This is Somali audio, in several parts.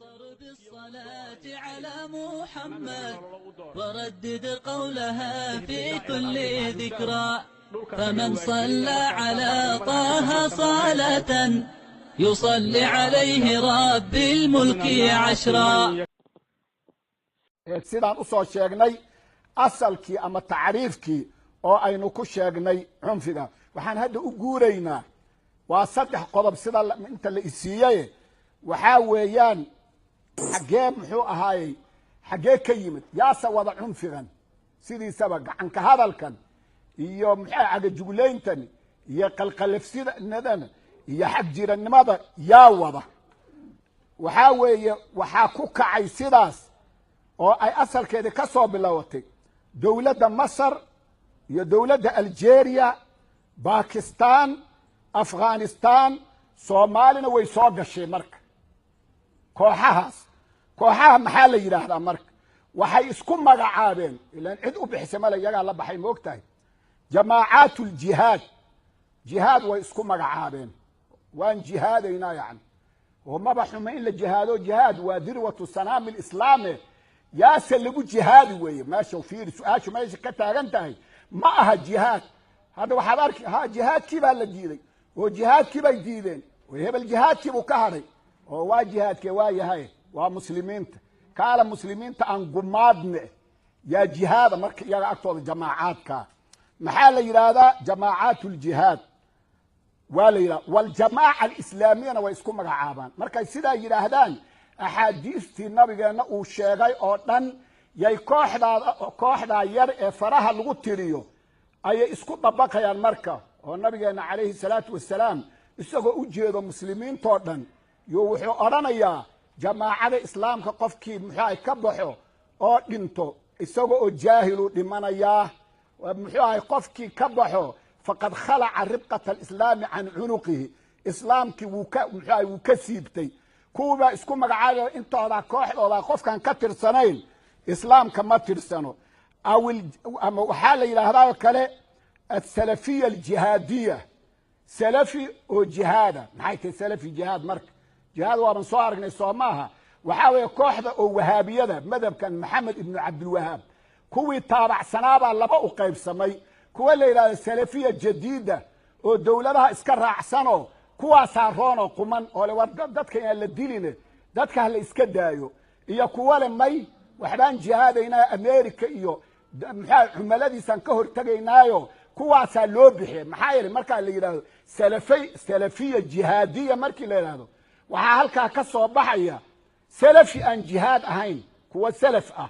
بالصلاة على محمد وردد قولها في كل ذكرى فمن صلى على طه صلاة يصلي عليه رب الملك عشرا. Sidaan usoo sheegnay asalkii ama tacriifkii oo aynu ku sheegnay cunfiga, waxaan hadda u guuraynaa waa saddex qodob sida inta la isiiyey. Waxaa weeyaan, xaggee muxuu ahaayey, xaggee ka yimid, yaase wada cunfigan sidiisaba, gacanka hadalkan iyo muxuu cagajuglayntan iyo qalqalafsidadan iyo xag jirannimada yaa wada? Waxaa weeye, waxaa ku kacay sidaas oo ay asalkeedii ka soo bilowatay dowladda Masar iyo dowladda Algeria, Bakistan, Afghanistan, Soomaalina way soo gashay. Marka kooxahaas, kooxaha maxaa la yidhaahdaa? Marka waxay isku magacaabeen, ilaan cid u bixisay male, iyagaa la baxay, ma og tahay, jamaacaat ljihaad. Jihaad way isku magacaabeen, waan jihaadaynaa. Yani oo maba xuma in la jihaado, jihaad waa dirwatu sanaami lislaame. Yaase lagu jihaadi weeye meesha? Fiiri, su-aashu meesha ka taagan tahay ma aha jihaad. Hadda waxaad arki ha jihaadkii baa la diiday oo jihaadkii bay diideen oo hebel jihaadkii buu ka hadhay oo waa jihaadkee? Waa yahay, waa muslimiinta kaala, muslimiinta aan gumaadne yaa jihaada. Marka iyaga agtooda jamaacaadka maxaa la yidhaahdaa? Jamaacaat ljihaad waa la yidhahda, waljamaaca alislaamiyana way isku magacaabaan. Markay sidaa yidhaahdaan, axaadiistii nabigeenna uu sheegay oo dhan yay kooxdaada, kooxdaa yar ee faraha lagu tiriyo, ayay isku dabaqayaan. Marka oo nabigeenna calayhi salaatu wasalaam isagoo u jeedo muslimiintoo dhan yo wuxuu odhanayaa: jamaacada islaamka qofkii muxuu ka baxo oo dhinto isaga oo jaahilu dhimanayaa. Muxuu ahay, qofkii ka baxo faqad khalaca ribqata alislaami can cunuqihi, islaamkii wuu ka muxuu ahay, wuu ka siibtay. Kuwiibaa isku magacaabay intoodaa kooxdoodaa qofkaan ka tirsanayn islaamka ma tirsano. Awil ama waxaa la yidhaahdaa oo kale asalafiya aljihaadiya, salafi oo jihaada. Maxay tahay salafi jihaad? Marka jihaad waaban soo aragnay, soo maaha? Waxaa weeye kooxda oo wahaabiyada, madhabkan Maxamed ibnu Cabdilwahaab kuwii taabacsanaabaa laba u qaybsamay: kuwa la yidhahdo salafiya jadiida oo dowladaha iska raacsanoo kuwaasaa roonoo quman oo le war dadka inaan la diline, dadka ha la iska daayo, iyo kuwa le may, waxbaan jihaadaynaa, America iyo maxaa cumaladiisaan ka hortegaynaayo, kuwaasaa loo bixiya. Maxaa yeelay, markaa la yidhahdo salafay, salafiya jihaadiya markii la yidhahdo, waxaa halkaa ka soo baxaya salafi aan jihaad ahayn, kuwa salaf ah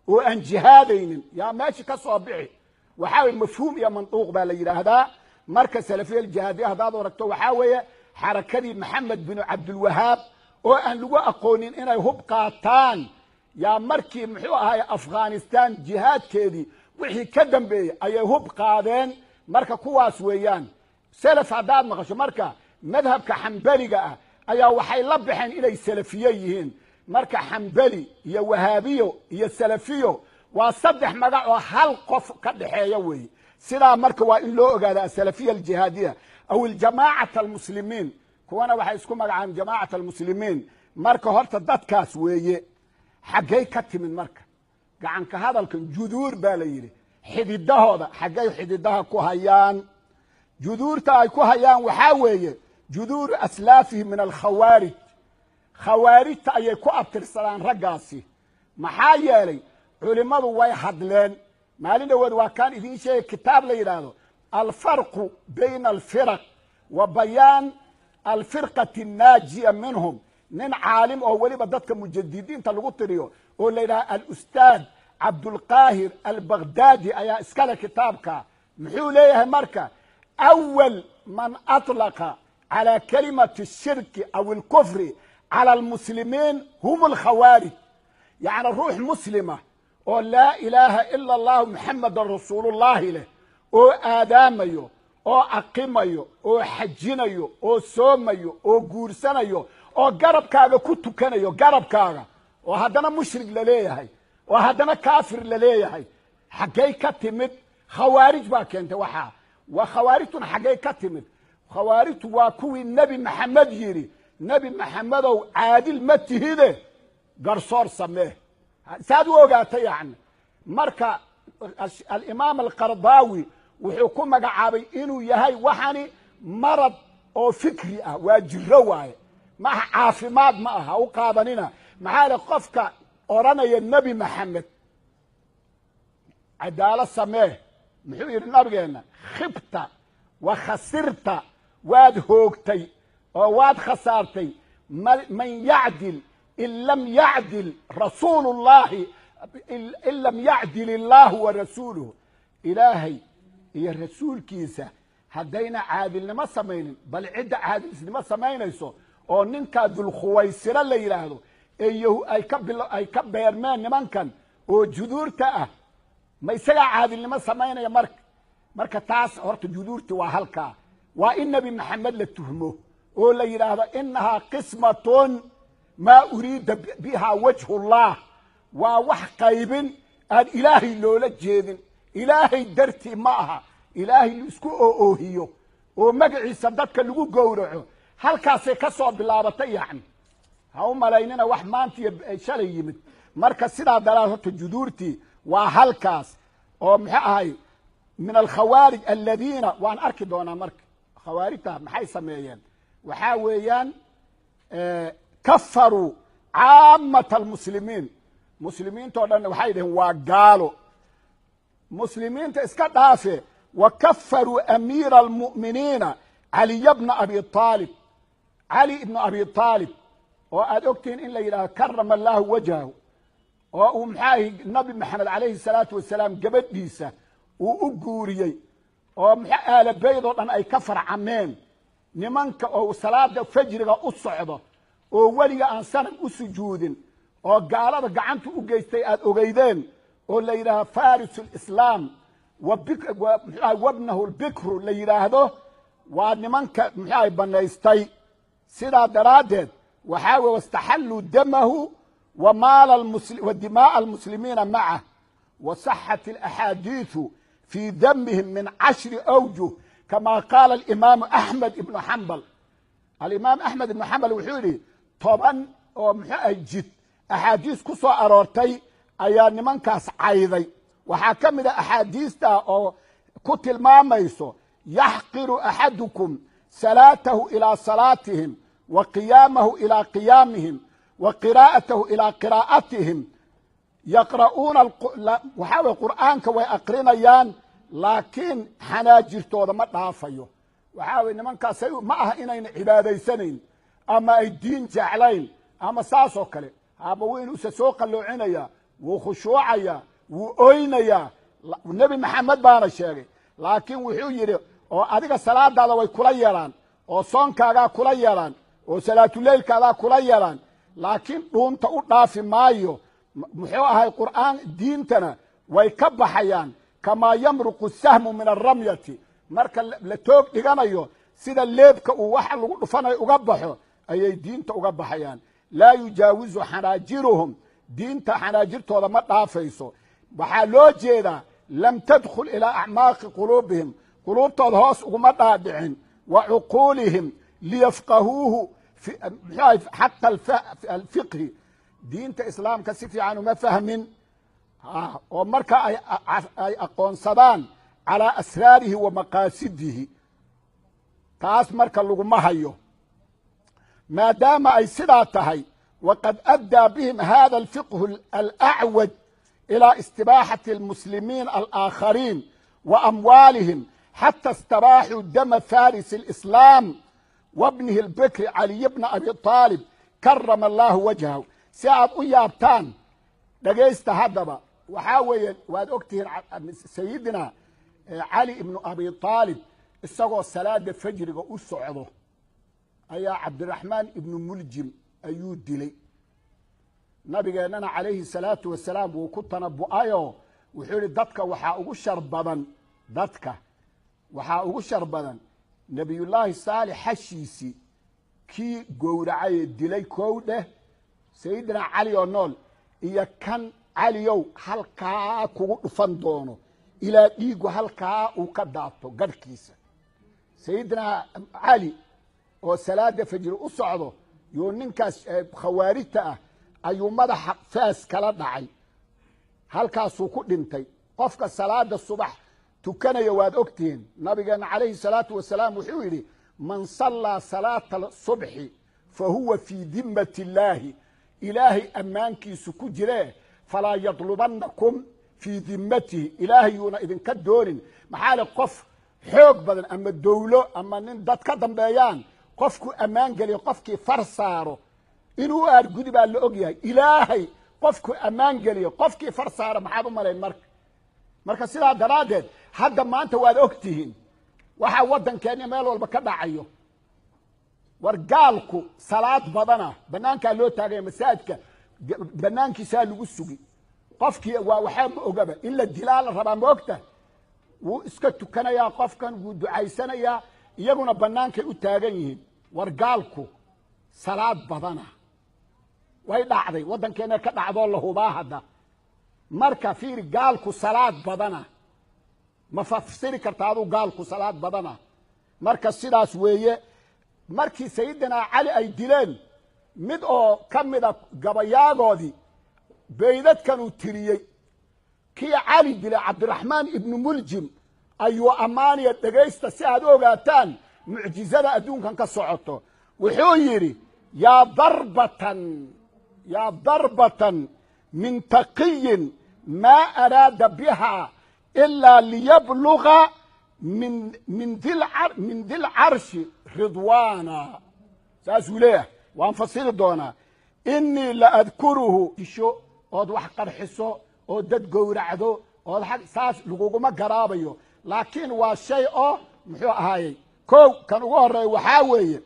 oo aan jihaadaynin yaa meesha ka soo bixi. Waxaa weye mafhuum iyo manduuq baa la yidhaahdaa. Marka salafiya aljihaadiya haddaad aragto, waxaa weeye xarakadii Maxamed binu Cabdilwahaab oo aan lagu aqoonin inay hub qaataan yaa markii muxuu ahay Afghanistan jihaadkeedii wixii ka dambeeyey ayay hub qaadeen. Marka kuwaas weeyaan salaf haddaad maqasho. Marka madhabka xambaliga ah ayaa waxay la baxeen inay salafiye yihiin. Marka xambali iyo wahaabiyo iyo salafiyo waa saddex magac oo hal qof ka dhexeeya weeye. Sidaa marka waa in loo ogaada asalafiya aljihaadiya aw aljamaacata almuslimiin. Kuwana waxay isku magacaabeen jamaacata almuslimiin. Marka horta dadkaas weeye. Xaggay ka timid marka gacanka hadalkan? Juduur baa la yidhi, xididahooda. Xaggay xididaha ku hayaan? Juduurta ay ku hayaan waxaa weeye juduuru aslaafihim min alkhawaarij. Khawaarijta ayay ku abtirsadaan raggaasi. Maxaa yeelay, culimmadu way hadleen maalin dhawood, waa kaan idiin sheegay kitaab la yidhaahdo Alfarqu bayna alfiraq wa bayaan alfirqati annaajiya minhum, nin caalim oo weliba dadka mujadidiinta lagu tiriyo oo la yidhaha Alustaad Cabdulqaahir Albaghdadi ayaa iskale kitaabka. Muxuu leeyahay marka? Awal man atlaqa calى kalimati الshirki aw alkufri calى almuslimiin hum alkhawaarij. Yacni ruux muslima oo laa ilaaha ila allahu muxamedan rasuulullahi leh oo aadaamayo oo aqimayo oo xajinayo oo soomayo oo guursanayo oo garabkaaga ku tukanayo, garabkaaga, oo haddana mushrik la leeyahay oo haddana kaafir la leeyahay, xaggay ka timid? Khawaarij baa keentay waxaa. Waa khawaarijtuna xaggay ka timid? Khawaarijtu waa kuwii Nebi Maxamed yidhi: "Nebi Maxamedow, caadil ma tihide." Garsoor samee, saad u ogaata yacni. Marka Alimaam Alqardaawi wuxuu ku magacaabay inuu yahay waxani marad oo fikri ah, waa jiro waaye, maaha caafimaad, ma aha u qaadanina. Maxaa le qofka odhanaya Nebi Maxamed cadaalo samee, muxuu yidhi nabigeenna? Khibta wa khasirta, waad hoogtay oo waad khasaartay. Man yacdil in lam yacdil rasuulu llahi, in lam yacdil illaahu wa rasuuluhu, Ilaahay iyo rasuulkiisa haddayna caadilnimo samaynin, bal cidda caadilnimo samaynayso oo ninkaa Dulkhuwaysiro la yidhaahdo ee yahu ay ka beermeen nimankan oo juduurta ah, ma isagaa caadilnimo samaynaya? Marka taas horta juduurti waa halkaa, waa in Nebi Maxamed la tuhmo oo la yidhaahdo inahaa qismatun maa uriida biha wajhullah, waa wax qaybin aan Ilaahay loola jeedin, Ilaahay dartii ma aha, Ilaahay isku oo-oohiyo oo magaciisa dadka lagu gowraco. Halkaasay ka soo bilaabatay yacni. Ha u malaynina wax maanta iyo shalay yimid. Marka sidaa daraad horta juduurtii waa halkaas oo muxuu ahay min alkhawaarij aladiina waan arki doonaa. Marka khawaarijta maxay sameeyeen? Waxaa weeyaan kafaruu caamata almuslimiin, muslimiinta o dhan waxay dhaheen waa gaalo. Muslimiinta iska dhaafe, wa kafaruu amiira almu'miniina Caliya bna Abi Aalib, Cali ibnu Abi Aalib oo aad ogtihiin in la yidhahdo karama allahu wajhahu, oo uu maxaahi Nabi Maxamed calayhi salaatu wasalaam gabadhiisa uu u guuriyey, oo muxa aalabeyd oo dhan ay ka farcameen, nimanka oo salaada fajriga u socdo oo weliga aan sanam u sujuudin oo gaalada gacanta u geystay aad ogeydeen, oo la yidhaahdo faris lislaam, muxuaha wabnahu lbikru la yidhaahdo, waa nimanka muxuaha banaystay. Sidaa daraaddeed waxaa weye wastaxalluu damahu wa maala wa dimaaa almuslimiina macah. Wa saxat alaxaadiiثu fii damihim min 10 awjuh, kama qaala alimaamu Axmed ibnu Xambal. Alimaam Axmed ibnu Xambal wuxuu yidhi 10 oo muxuu ah jid axaadiis ku soo aroortay ayaa nimankaas cayday. Waxaa ka mid a axaadiista oo ku tilmaamayso yaxqiru axadukum salaatahu ilaa salaatihim, wa qiyaamahu ilaa qiyaamihim, wa qiraa'atahu ilaa qiraa'atihim. Yaqra'uuna, waxaa weye Qur'aanka way aqrinayaan, laakiin xanaajirtooda ma dhaafayo. Waxaa weye nimankaas ma aha inayna cibaadaysanayn ama ay diin jeclayn ama saas oo kale haba, weynuusa soo qalloocinayaa, wuu khushuucayaa, wuu oynayaa, Nebi Maxamed baana sheegay. Laakiin wuxuu yidhi oo adiga salaadaada way kula yeelaan, oo soonkaagaa kula yeelaan, oo salaatuleylkaadaa kula yeelaan, laakiin dhuunta u dhaafi maayo muxuu ahay Qur'aan, diintana way ka baxayaan kamaa yamruqu sahmu min alramyati, marka la toog dhiganayo sida leebka uu waxa lagu dhufanayo uga baxo ayay diinta uga baxayaan. Laa yujaawizu xanaajiruhum, diinta xanaajirtooda ma dhaafayso. Waxaa loo jeedaa lam tadkhul ilaa acmaaqi quluubihim, quluubtooda hoos uguma dhaadhicin, wa cuquulihim liyafqahuuhu muxuahay xaqa alfiqhi, diinta islaamka si fiican uma fahmin oo marka ay aqoonsadaan calaa asraarihi wa maqaasidihi. Taas marka laguma hayo. Maadaama ay sidaa tahay, waqad addaa bihim hada alfiqhu alacwaj ilaa istibaaxati almuslimiin alaakhariin wa amwaalihim, xata istabaaxuu dama faris alislaam wabnihi albikri Caliy bna Abi Aalib karama allahu wajhahu. Si aad u yaabtaan dhegaysta haddaba, waxaa weeye waad ogtihiin Sayidina Cali ibnu Abi Aalib isagoo salaada fajriga u socdo ayaa Cabdiraxmaan ibnu Muljim ayuu dilay. Nabigeennana calayhi salaatu wasalaam wuu ku tanabu'ayoo wuxuu yihi dadka waxaa ugu shar badan, dadka waxaa ugu shar badan Nebiyullaahi Saalix hashiisii kii gowracayee dilay kow dheh, Sayidina Cali oo nool iyo kan Caliyow halkaa kugu dhufan doono ilaa dhiigu halkaa uu ka daato garhkiisa. Sayidina Cali oo salaada fajri u socdo yuu ninkaas khawaarijta ah ayuu madaxa faas kala dhacay, halkaasuu ku dhintay. Qofka salaada subax tukanaya waad ogtihiin, nabigeena calayhi salaatu wasalaam wuxuu yidhi man sallaa salaata subxi fa huwa fii dimmati illaahi, ilaahay ammaankiisu ku jiree, falaa yadlubannakum fii dimmatihi, ilaahay yuuna idinka doonin. Maxaa le qof xoog badan ama dowlo ama nin dad ka dambeeyaan qofku ammaan geliyo, qofkii far saaro inuu u aargudi baa la og yahay. Ilaahay qofku ammaan geliyo, qofkii far saaro maxaad u malayn? Marka sidaa daraaddeed hadda maanta waad og tihiin waxaa waddankeena meel walba ka dhacayo. War gaalku salaad badana banaankaa loo taagaya, masaajidka banaankiisaa lagu sugi, qofkii waa waxaa ma ogaba in la dilaa la rabaa, ma ogta? Wuu iska tukanayaa qofkan, wuu ducaysanayaa, iyaguna bannaankay u taagan yihiin. War gaalku salaad badana way dhacday, waddankeena ka dhacdoo la hubaa hadda. Marka fiiri, gaalku salaad badana ma fafsiri karta aduu gaalku salaad badana? Marka sidaas weeye. Markii sayidinaa Cali ay dileen, mid oo ka mida gabayaagoodii beydadkanuu tiriyey, kii Cali dilay Cabdiraxmaan ibnu Muljim ayuu ammaanaya. Dhegaysta si aad u ogaataan mucjizada adduunkan ka socoto. Wuxuu yidhi yaa darbatan min taqiyin maa araada biha ilaa liyabluga min dilcarshi ridwaana. Saasuu leeyahay, waan fasiri doonaa. Inii la adkuruhu isho ood wax qarxiso oo dad gowracdo ood saas laguguma garaabayo, laakiin waa shay oo muxuu ahaayey. Kow kan ugu horeeya waxaa weeye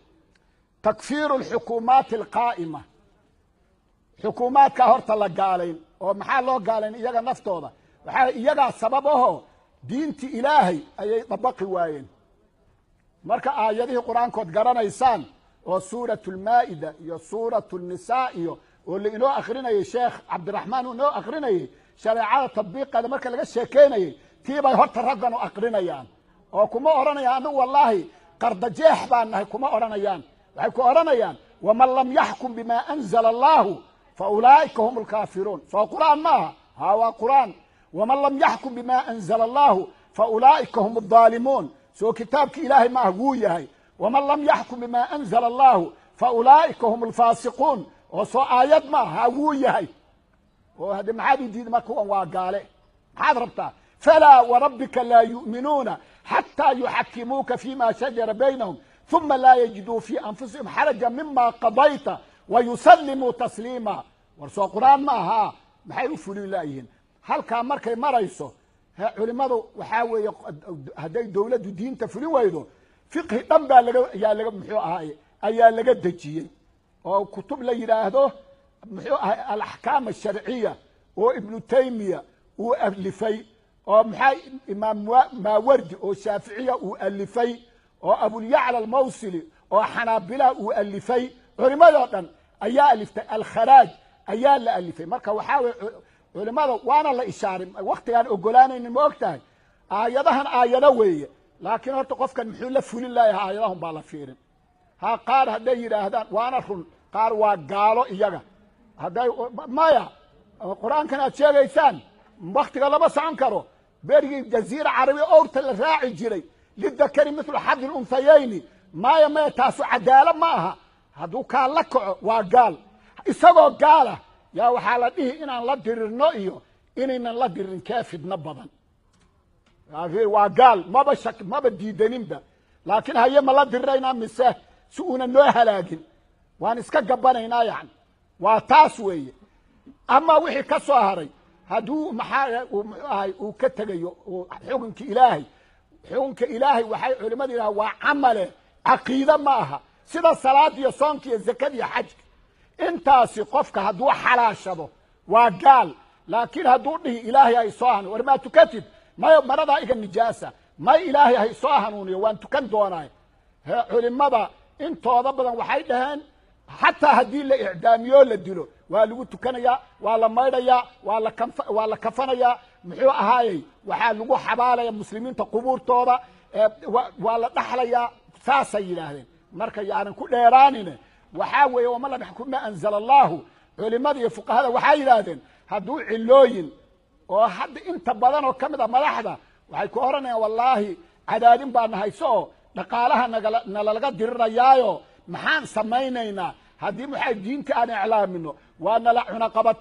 takfiiru alxukuumaati alqaa'ima. Xukuumaadkaa horta la gaalayn, oo maxaa loo gaalayn? Iyaga naftooda waxaa iyagaa sabab ahoo diintii Ilaahay ayay dabaqi waayeen. Marka aayadihii qur-aankood garanaysaan oo suuratu almaa'ida iyo suuratu nnisaa iyo oo la inoo akrinayay, Sheekh Cabdiraxmaan uu inoo akrinayay shareecada tadbiiqeeda marka laga sheekeynayay, tii bay horta raggan u akrinayaan oo kuma odhanayaan anigu wallaahi qardajeex baan nahay, kuma odhanayaan. Waxay ku odhanayaan waman lam yaxkum bimaa anzala allahu fa ulaa'ika hum alkaafiruun. Soo qur-aan maaha? Haa, waa qur-aan. Waman lam yaxkum bimaa anzala allahu fa ulaa'ika hum aldaalimuun. Soo kitaabki Ilaahay ma ah? Wuu yahay. Waman lam yaxkum bimaa anzala allahu fa ulaa'ika hum alfaasiquun. Oo soo aayad ma ah? Haa, wuu yahay. Oo hadde maxaad u diiday? Marka kuwan waa gaale, maxaad rabtaa? Falaa warabbika laa yu'minuuna xataa yuxakimuuka fima shajara baynahum uma laa yajiduu fii anfusihim xaraja mima qadayta wayusallimuu tasliima. War soo qur-aan ma ahaa? Maxay u fulin laayihiin? Halkaa markay marayso culimadu waxaa weeye hadday dowladdu diinta fulin waydo, fiqhi dhan baa ayaa laga muxuu ahaay ayaa laga dejiyey oo kutub la yidhaahdo muxuu ahay alaxkaam asharciya oo Ibnu Taymiya uu alifay, oo maxaa Imaam Maawardi oo Shaaficiya uu alifay, oo Abulyacla Almawsili oo Xanaabila uu alifay. Culimadoo dhan ayaa aliftay, alkharaaj ayaa la alifay. Marka waxaa weye culimada waana la ishaaray waktigaan ogolaanaynin, ma og tahay? Aayadahan aayado weeye, laakiin horta qofkan muxuu la fulin layahay aayadahun baa la fiirin. Ha qaar hadday yidhaahdaan waana run, qaar waa gaalo iyaga hadday maya qur-aankan aad sheegaysaan waktiga lama socon karo, berigii jaziira carabiya owrta la raaci jiray, lidakari mithlu xadi lunhayayni, maya maya taasu cadaalo ma aha. Hadduu kaa la kaco waa gaal. Isagoo gaala yaa waxaa la dhihi inaan la dirirno iyo inaynan la diririn kee fidno badan? Waa gaal, maba shak maba diidaninba, laakiin haye ma la diriraynaa mise si uunan noo halaagin waan iska gabanaynaa? Yani waa taas weeye. Ama wixii ka soo haray hadduu maxaa muxuu ahay uu ka tegayo xukunka Ilaahay, xukunka Ilaahay waxay culimadu yidhaha waa camale, caqiide ma aha, sida salaada iyo soonka iyo zakada iyo xajka. Intaasi qofka hadduu xalaashado waa gaal, laakiin hadduu dhihi Ilaahay ha isoo hanuun, war maa tukatid? May, maradaa iga nijaasa. May, Ilaahay ha isoo hanuuniyo, waan tukan doonaa. Culimada intooda badan waxay dhaheen xataa haddii la icdaamiyo la dilo waa lagu tukanayaa, waa la maydhayaa, waa la kafanayaa, muxuu ahaayey waxaa lagu xabaalaya muslimiinta qubuurtooda, waa la dhaxlayaa, saasay yidhaahdeen. Marka yaanan ku dheeraanine, waxaa weeye waman lam yaxkum ma anzala allahu, Culimada iyo fuqahada waxay yidhaahdeen hadduu cilooyin oo hadda inta badan oo ka mid a madaxda waxay ku odhanayaan wallaahi cadaadin baa nahayso oo dhaqaalaha nalalaga dirirayaayo, maxaan samaynaynaa haddii maxay diinta aan iclaamino waa nala cunaqabat.